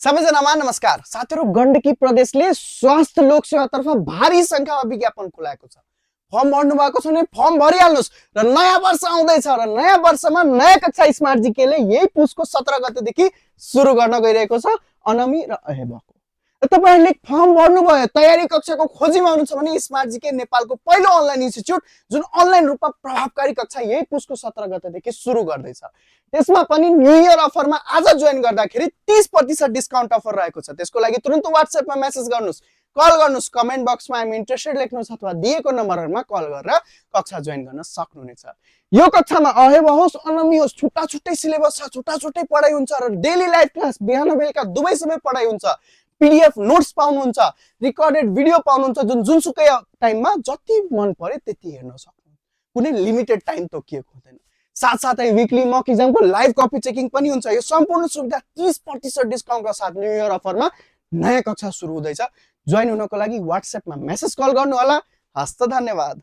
सबैजनामा नमस्कार। साथीहरु, गण्डकी प्रदेशले स्वास्थ्य लोक सेवातर्फ भारी संख्यामा विज्ञापन खुलाएको छ। फर्म भर्नु भएको छ भने फर्म भरिहाल्नुस् र नयाँ वर्ष आउँदैछ र नयाँ वर्षमा नयाँ कक्षा स्मार्ट जीकेले यही पुसको 17 गतेदेखि सुरु गर्न गइरहेको छ। अनमी र अहेबको तपाईहरुले फर्म भर्नुभयो, तयारी कक्षाको खोजीमा हुनुहुन्छ भने स्मार्ट जीके नेपालको पहिलो अनलाइन इन्स्टिट्युट जुन अनलाइन रूपमा प्रभावकारी कक्षा यही पुसको 17 गतेदेखि सुरु गर्दैछ। त्यसमा पनि न्यू इयर अफरमा आज जोइन गर्दाखेरि 30% डिस्काउन्ट अफर रहेको छ। त्यसको लागि तुरुन्त WhatsApp मा मेसेज गर्नुस्, कल गर्नुस्, कमेन्ट बक्समा आइ एम इन्ट्रेस्टेड लेख्नुस् अथवा दिएको नम्बरहरुमा कल गरेर कक्षा जोइन गर्न सक्नुहुनेछ। यो कक्षामा अहेब होस्, अनमी होस्, छुट्टा छुट्टै सिलेबस छ, छुट्टा छुट्टै पढाइ हुन्छ र डेली लाइभ क्लास बिहान बेलुका दुवै समय पढाइ हुन्छ। पीडीएफ नोट्स पाउनुहुन्छ, रिकर्डेड भिडियो पाउनुहुन्छ जुन जुनसुकै टाइममा जति मन पर्यो त्यति हेर्न सक्नुहुन्छ। कुनै लिमिटेड टाइम तोकिएको हुँदैन। साथसाथै विकली मक एक्जामको लाइभ कपी चेकिङ पनि हुन्छ। यो सम्पूर्ण सुविधा 30% डिस्काउन्टका साथ न्यू इयर अफरमा नयाँ कक्षा सुरु हुँदैछ। जोइन हुनको लागि WhatsApp मा मेसेज कल गर्नु होला। हस्त धन्यवाद।